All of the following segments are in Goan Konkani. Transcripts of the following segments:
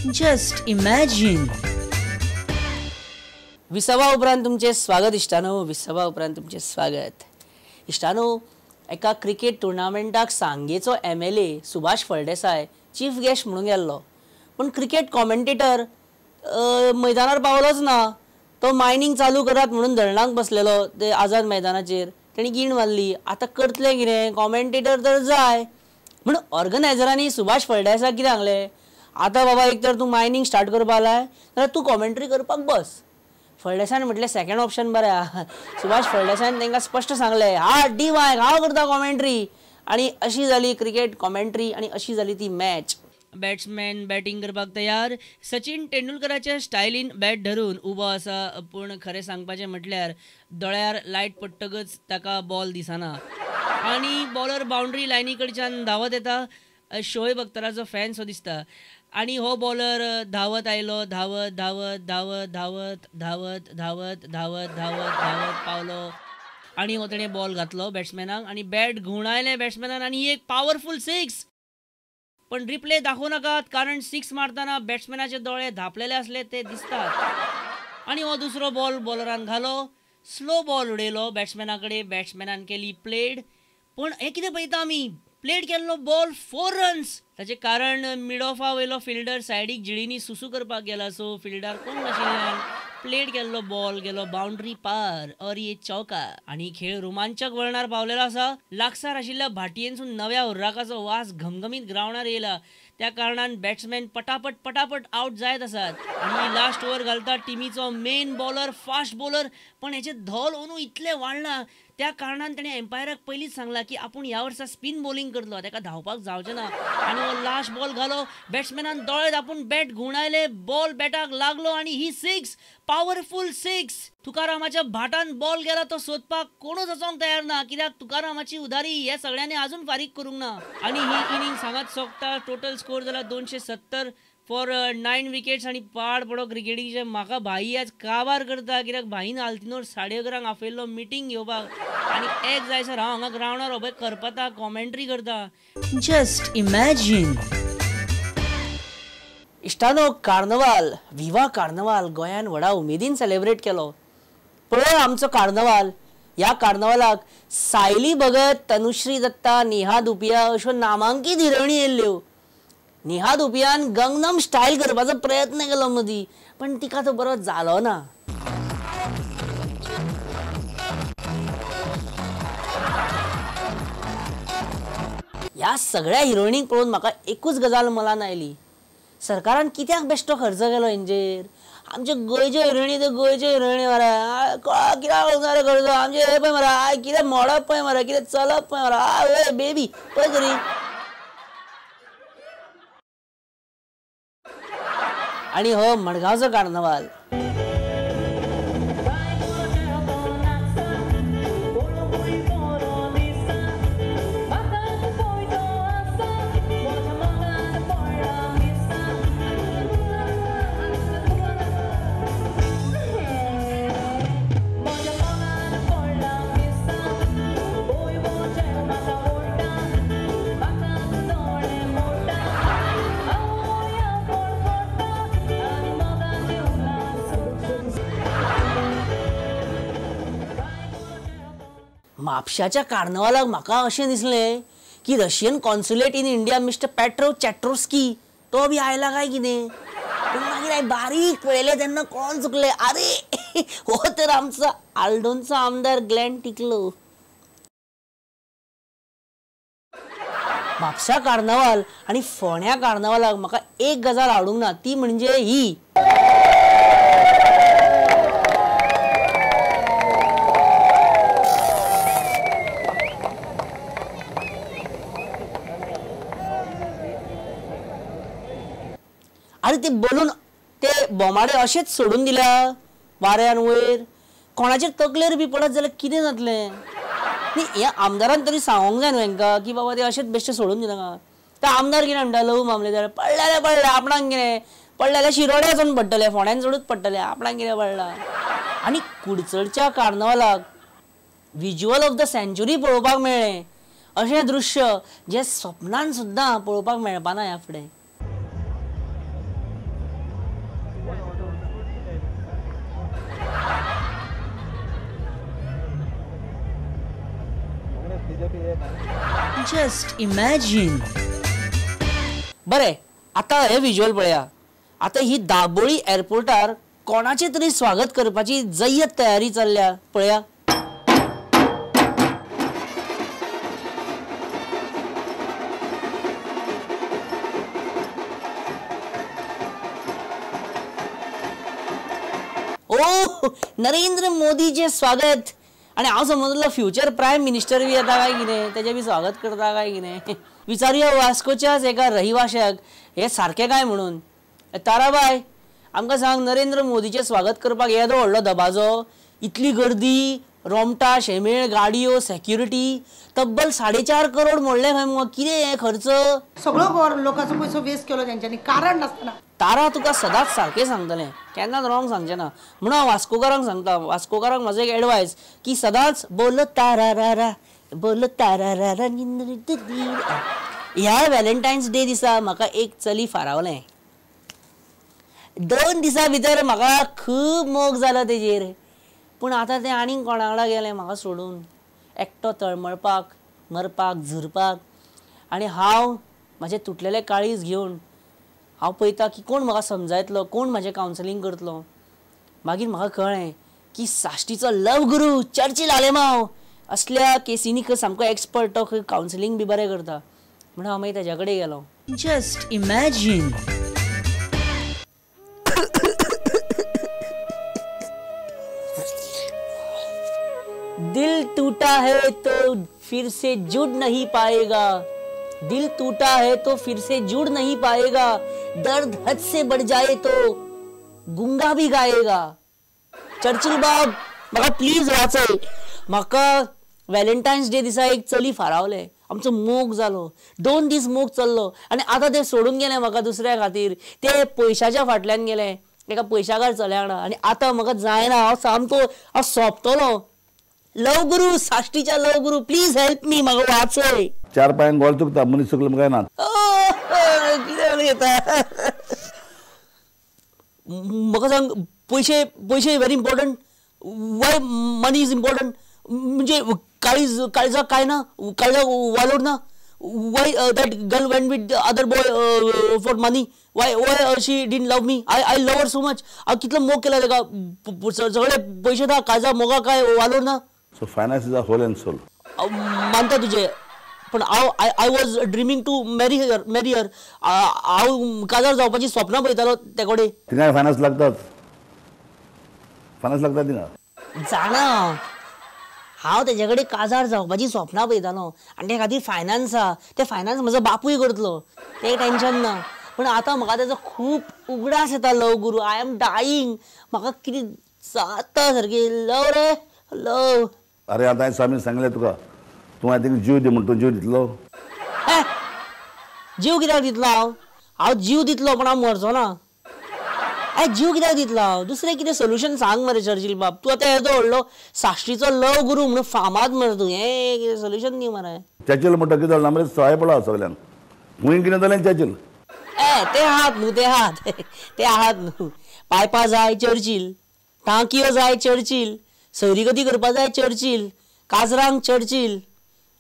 Just imagine. विसवा उपरांत तुमचे स्वागत इश्टानो, विसवा उपरांत तुमचे स्वागत इश्टानो. एका cricket टुर्नामेंटाक सांगेचो MLA Subhash Phaldesai chief guest म्हणून गेल्लो, पूण क्रिकेट कॉमेंटेटर मैदानार पावलोच ना. तो मायनींग चालू करात म्हणून धरणाक बसलेलो ते आझाद मैदानाचेर, तेणी गीण मारली. आतां करतलें कितें, कॉमेंटेटर तर जाय म्हण ऑर्गनायझरांनी सुभाष फळदेसायाक कितें सांगलें, आतां बाबा एक तर तूं मायनींग स्टार्ट करपा लाय नाल्यार तूं कॉमेंट्री करपाक बस. फळदेसायान म्हटलें सेकंड ऑप्शन बरें आहा. सुभाष फळदेसायान तांकां स्पश्ट सांगलें, हा डी मायक हांव करता कॉमेंट्री. आनी अशी जाली क्रिकेट कॉमेंट्री आनी अशी जाली ती मॅच. बॅट्समॅन बॅटींग करपाक तयार, सचिन तेंडुलकराच्या स्टायलीन बॅट धरून उबो आसा, पूण खरें सांगपाचें म्हटल्यार दोळ्यार लायट पडटकच ताका बॉल दिसना आनी बॉलर बाउंड्री लायनी कडच्यान धांवत येता. शोएब अख्तराचो फॅन सो दिसता आनी हो बॉलर धांवत आयलो, धांवत धांवत धांवत धांवत धांवत धांवत धांवत धांवत धांवत पावलो आनी हो तेणें बॉल घातलो बॅट्समॅनाक आनी बॅट घुंवडायलें बॅट्समॅनान आनी एक पावरफूल सिक्स. पण रिप्ले दाखोवं नाकात, कारण सिक्स मारतना बॅट्समॅनाचे दोळे धांपलेले आसले ते दिसतात. आनी हो दुसरो बॉल बॉलरान घालो, स्लो बॉल उडयलो बॅट्समॅना कडेन, बॅट्समॅनान केली प्लेड. पूण हें कितें पळयता आमी, प्लेड केल्लो बॉल 4 रन्स. ताचें कारण मिड ऑफा वयलो फिल्डर सायडीक जिळींनी सुसू करपाक गेला, सो फिल्डर कोण नाशिल्ल्यान प्लेड केल्लो बॉल गेलो बाउंड्री पार और ये चौका. आनी खेळ रोमांचक वळणार पावलेलो आसा. लागसार आशिल्ल्या भाटयेनसून नव्या हुर्राकाचो वास घमघमीत ग्रावंडार येयला, त्या कारणान बॅट्समॅन पटापट पटापट आवट जायत आसात. आनी लास्ट ओवर घालता टिमीचो मेन बॉलर, फास्ट बॉलर, पण हेचे धोल अंदू इतलें वाडला त्या कारणान तेणें एम्पायराक पयलींच सांगला की आपूण ह्या वर्सा स्पीन बॉलिंग करतलो, ताका धांवपाक जावचें ना. आनी हो लास्ट बॉल घालो, बॅट्समॅनान दोळे धांपून बॅट घुंवडायले, बॉल बॅटाक लागलो आनी ही सिक्स, पावरफूल सिक्स. तुकारामाच्या भाटान बॉल गेला तो सोदपाक कोणूच वचोंक तयार ना, कित्याक तुकारामाची उदारी हे सगळ्यांनी अजून फारीक करूंक ना. आनी ही इनिंग सांगात सोंपता. टोटल स्कोर जाला 270 फॉर 9 विकेट्स. आनी पाड पडो क्रिकेटीचे, म्हाका भाई आज काबार करता, कित्याक भाईन आल्तिनोर 11:30 आपयल्लो मिटींग घेवपाक आनी एक जायसर हांव हांगा ग्रावंडार उबें करपता, कॉमेंट्री करता. Just imagine. इश्टानो, कार्नवाल, विवा कार्नवाल गोंयान व्हडा उमेदीन सेलेब्रेट केलो. पळय आमचो कार्नवाल, ह्या कार्नवालाक सायली भगत, तनुश्री दत्ता, नेहा धुपिया अश्यो नामांकीत हिरोइणी येयल्ल्यो. नेहा धुपियान गंगनम स्टायल करपाचो प्रयत्न केलो मदीं, पण तिका तो बरो जालो ना. ह्या सगळ्या हिरोइणींक पळोवन म्हाका एकूच गजाल मनान आयली, सरकारान कित्याक बेश्टो खर्च केलो हेंचेर. आमचे गोंयच्यो हिरोइणी त्यो गोंयच्यो हिरोइणी मरे, कित्याक खर्च आमचे, हे पळय मरे कितें मोडप पळय मरे, कितें चलप पळय मरे, बेबी पळय तरी. आनी हो मडगांवचो कार्नवाल. म्हापशाच्या कार्नवालाक म्हाका अशें दिसलें की Russian consulate in India mister Petrov Chetrovsky तो बी आयला काय कितें. पूण मागीर हांवें बारीक पळयलें तेन्ना कोण चुकलें, आरे हो तर आमचो आल्डोनचो आमदार ग्लॅन टिकलो. म्हापसा कार्नवाल आनी फोंड्या कार्नवालाक म्हाका एक गजाल आवडूंक ना, ती म्हणजे ही. आनी ते बलून ते बोमाडे अशेच सोडून दिल्या वाऱ्यान वयर, कोणाचेर तकलेर बी पडत जाल्यार कितें जातलें. न्ही, ह्या आमदारान तरी सांगूंक जाय न्हू हेंकां की बाबा ते अशेच बेश्टे सोडून दिनाका. ते आमदार कितें म्हणटा, लहू मामलेदार पडले जाल्यार पडले, आपणाक कितें पडले जाल्यार शिरोड्या वचून पडटले, फोंड्यान चडूच पडटले, आपणाक कितें पडला. आनी कुडचडच्या कार्नवालाक विज्युअल ऑफ the century पळोवपाक मेळ्ळें, अशें दृश्य जे स्वप्नान सुद्दां पळोवपाक मेळपाना ह्या फुडें. Just imagine. बरें, आतां हे विज्युअल पळया. आतां ही दाबोळी एअरपोर्टार कोणाचें तरी स्वागत करपाची जय्यत तयारी चल्ल्या, पळया. ओ नरेंद्र मोदीचें स्वागत. आनी हांव समजलो फ्युचर प्रायम मिनिस्टर बी येता काय कितें, तेजें बी स्वागत करता काय कितें. विचारुया वास्कोच्याच एका रहिवाशाक हें सारकें काय म्हणून. ताराबाय, आमकां सांग, नरेंद्र मोदीचें स्वागत करपाक येदो व्हडलो दबाजो, इतली गर्दी, रोमटा शेमेळ, गाडयो, सेक्युरिटी, तब्बल 4.5 करोड मोडले खंय मुगो. कितें हें खर्च? सगळो लोकांचो पयसो वेस्ट केलो तेंच्यांनी, कारण नासतना. तारा तुका सदांच सारकें सांगतलें, केन्नाच रॉंग सांगचें ना. म्हणून हांव वास्कोकारांक सांगता, वास्कोकारांक म्हाजो एक एडवायस की सदांच बोल तारा रा रा, बोल तारा रा रा. ह्या व्हॅलेंटायन्स डे दिसा म्हाका एक चली फारावलें. 2 दिसां भितर म्हाका खूब मोग जालो तेजेर. पूण आतां तें आनीक कोणा वांगडा गेलें म्हाका सोडून, एकटो तळमळपाक, मरपाक, झुरपाक. आनी हांव म्हाजें तुटलेलें काळीज घेवन हांव पळयता की कोण म्हाका समजायतलो, कोण म्हाजें कावन्सिलींग करतलो. मागीर म्हाका कळ्ळें की साश्टीचो लव गुरू चर्चिल आलेमाव असल्या केसींनी खंय सामको एक्सपर्ट, तो खंय कावन्सिलींग बी बरें करता. म्हणून हांव मागीर तेज्या कडेन गेलो. Just imagine. दिल टूटा है तो फिर से जुड़ नहीं पाएगा, दिल टूटा है तो फिर से जुड़ नहीं पाएगा, दर्द हद से बढ़ जाए तो गुंगा भी गाएगा. चर्चिल बाब, म्हाका प्लीज वाचय. म्हाका व्हॅलेंटायन्स डे दिसा एक चली फारावलें, आमचो मोग जालो, 2 दीस मोग चल्लो आनी आतां तें सोडून गेलें म्हाका दुसऱ्या खातीर. तें पयशाच्या फाटल्यान गेलें, एका पयशाकार चल्या वांगडा. आनी आतां म्हाका जायना, हांव सामको हांव सोंपतलो. लव गुरू, साश्टीच्या लव गुरू, प्लीज हेल्प मी, म्हाका वाचय. 4 पांयांक गोल चुकता, मनीस चुकलो काय ना. कितें उलयता? म्हाका सांग, पयशे पयशे very important, why money is important? म्हणजे काळीज, काळजाक काय ना, काळजाक वालोर ना? Why that girl went with other boy for money? Why she didn't love me? I love her so much. हांव कितलो मोग केला ताका, सगळे पयशे ना, काळजा मोगा काय वालोर ना? So finance is a whole and soul. मानता तुजें, पण हांव I was dreaming to marry her, marry her. हांव काजार जावपाची स्वप्नां पळयतालो ते कडेन. तिंगा फायनान्स लागतात, फायनान्स लागतात तिंगा. जाणा, हांव तेजे कडेन काजार जावपाची स्वप्नां पळयतालो आनी ते खातीर फायनान्स आहा, ते फायनान्स म्हजो बापूय करतलो, तें टेंशन ना. पूण आतां म्हाका तेजो खूब उगडास येता. लव गुरू, I am dying. म्हाका कितें जाता सारकें. लव रे लव. अरे आतां स्वामी सांगलें तुका, तूं आतां जीव दी म्हण, तूं जीव दितलो? जीव कित्याक दितलो हांव? हांव जीव दितलो पण हांव मरचो ना. जीव कित्याक दितलो हांव? दुसरें कितें सोल्युशन सांग मरे चर्चिल बाब. तूं आतां येदो व्हडलो साश्टीचो लव गुरू म्हणून फामाद मरे तूं, हें कितें सोल्युशन दी मरे. चर्चिल म्हणटा कितें जालें मरे, सहाय पडला सगल्यांक, खूंय कितें जालें चर्चिल. ते आहात न्हू, ते आहात, ते आहात न्हू. पायपां जाय चर्चिल, टांकयो जाय चर्चिल, सैरीगती करपा जाय चर्चिल, काजरांक चर्चिल,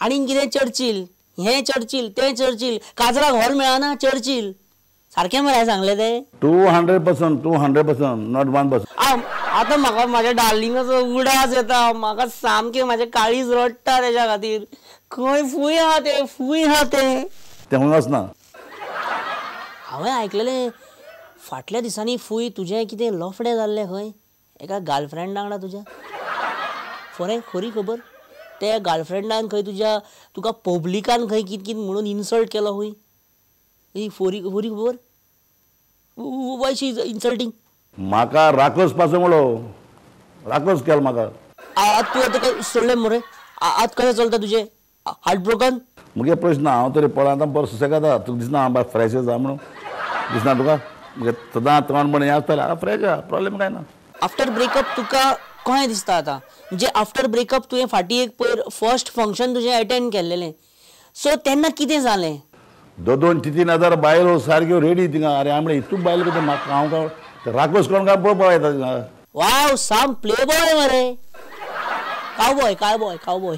आनीक कितें चर्चिल, हें चर्चिल, तें चर्चिल, काजराक हॉल मेळना चर्चिल. सारकें मरे सांगलें तें? 200%, 200%, not 1%. आतां म्हाका म्हाज्या डार्लिंगाचो उगडास येता, म्हाका सामकें म्हाजें काळीज रडटा तेज्या खातीर. खंय फूंय आहा तें, फूंय आहा तें. तें खंय वचना. हांवें आयकलेलें फाटल्या दिसांनी फूंय तुजें कितें लफडें जाल्लें खंय एका गर्लफ्रेंडा वांगडा तुज्या. फरें खरी खबर? त्या गर्लफ्रेंडान खंय तुज्या तुका पब्लिकान खंय कितें कितें म्हणून इन्सल्ट केलो खंय. ही फोरी खरी खबर? Why she is insulting? म्हाका राकोस पासून म्हणलो, राकोस केलो म्हाका. आत तूं आतां सोडलें मरे, आत कशें चलता तुजें? Heart broken? मुगे प्रश्न हांव तरी पळय आतां बरो सुसेगाद आहा, तुका दिसना हांव फ्रेश आसा म्हणून? दिसना तुका? मुगे सदां तोंड म्हण हें आसतालें, आतां फ्रेश आहा, प्रॉब्लेम कांय ना. आफ्टर ब्रेकअप तुका कशें दिसता आतां? म्हणजे आफ्टर ब्रेकअप तुवें फाटीं एक पयर फर्स्ट फंक्शन तुजें एटेंड केल्लेलें, सो तेन्ना कितें जालें? 2-2, 3-3 हजार बायलो सारक्यो रेडी थिंगा. अरे आमणे इतू बायल कितें म्हाका हांव काय राकोस कोण काय पळोवपाक येता थिंगा. वाव, साम प्ले बॉय मरे. Cowboy, cowboy, cowboy.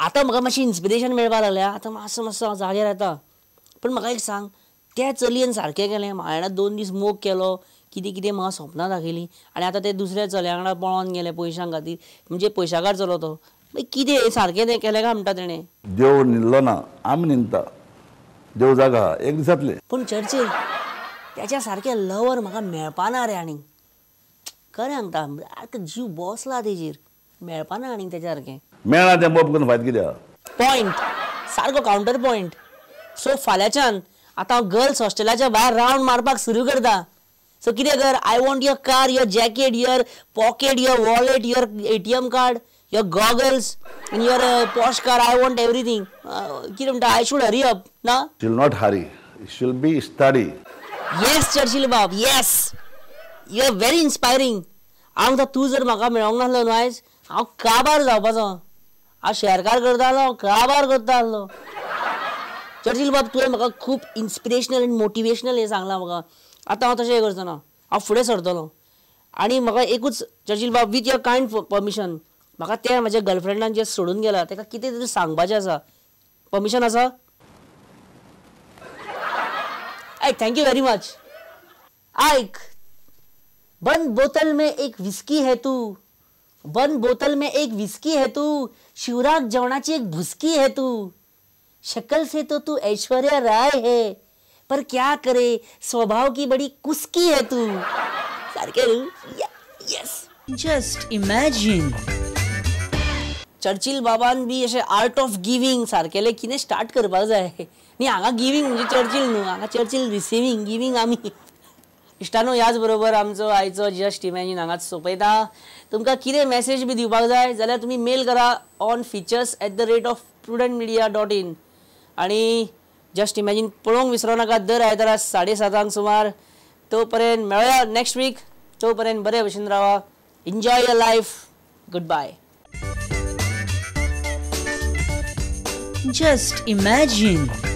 आतां म्हाका मातशें इन्स्पिरेशन मेळपाक लागलें. आतां मातसो मातसो हांव जाग्यार येता. पूण म्हाका एक सांग, त्या चलयेन सारकें केलें, म्हाज्या वांगडा 2 दीस मोग केलो, कितें कितें म्हाका सपनां दाखयलीं आनी आतां तें दुसऱ्या चलया वांगडा पळोन गेलें पयशां खातीर, म्हणजे पयशाकार चलो तो. मागीर कितें सारकें तें केलें काय म्हणटा तेणें? देव न्हिदलो ना, आमी न्हिदता. देव जागा एक दिसांतलें. पूण चर्चील त्याच्या सारकें लवर म्हाका मेळपाना रे. आनी खरें सांगता, सारको जीव बसला तेजेर, मेळपाना आनीक तेच्या सारकें. मेळना तें बोब करून फायदो कित्याक? पॉयंट सारको कावंटर पॉयंट. सो फाल्यांच्यान आतां हांव गर्ल्स हॉस्टेलाच्या भायर रावंड मारपाक सुरू करता. सो कितें कर, I want your car, your jacket, your pocket, your wallet, your ATM card, your goggles and your posh car. I want everything. कितें म्हणटा, I should Hari up ना? She'll not hurry, she'll be study. Yes Churchill Bob, yes, you are very inspiring. हांव म्हणटा तूं जर म्हाका मेळोंक नासलो न्हू आयज, हांव काबार जावपाचो. हांव शेअरकार करता आसलो, हांव काबार करता आसलो. चर्चिल बाब, तुवें म्हाका खूब इन्स्पिरेशनल आनी मोटिवेशनल हें सांगलां म्हाका. आतां हांव तशें करचो ना, हांव फुडें सरतलो. आनी म्हाका एकूच चर्चिल बाब, विथ your kind permission, म्हाका तें म्हज्या गर्लफ्रेंडान जें सोडून गेलां ताका कितें तरी सांगपाचें आसा. परमिशन आसा? आयक, thank you very much. आयक, बंद बोतल में एक विस्की है तू, बंद बोतल में एक विस्की है तू, शिवराक जेवणाची एक भुस्की है तू, शक्ल से तो तू ऐश्वर्या राय है, पर क्या करे स्वभाव की बड़ी कुस्की है तू. सारकें? Yes. Just imagine. Churchill बाबान बी अशें आर्ट ऑफ गिवींग सारकेलें कितें स्टार्ट करपाक जाय. न्ही हांगा गिवींग म्हणजे चर्चिल न्हू, हांगा चर्चिल रिसिवींग, गिवींग आमी. इश्टानो, ह्याच बरोबर आमचो आयचो जस्ट इमॅजीन हांगाच सोंपयता. तुमकां कितें मॅसेज बी दिवपाक जाय जाल्यार तुमी मेल करा on features@prudentmedia.in. आनी जस्ट इमॅजीन पळोवंक विसरो नाका दर आयतारा 7:30 सुमार. तो पर्यंत मेळया नेक्स्ट वीक. तो पर्यंत बरे भशेन रावा. Enjoy your life. Good bye. Just imagine.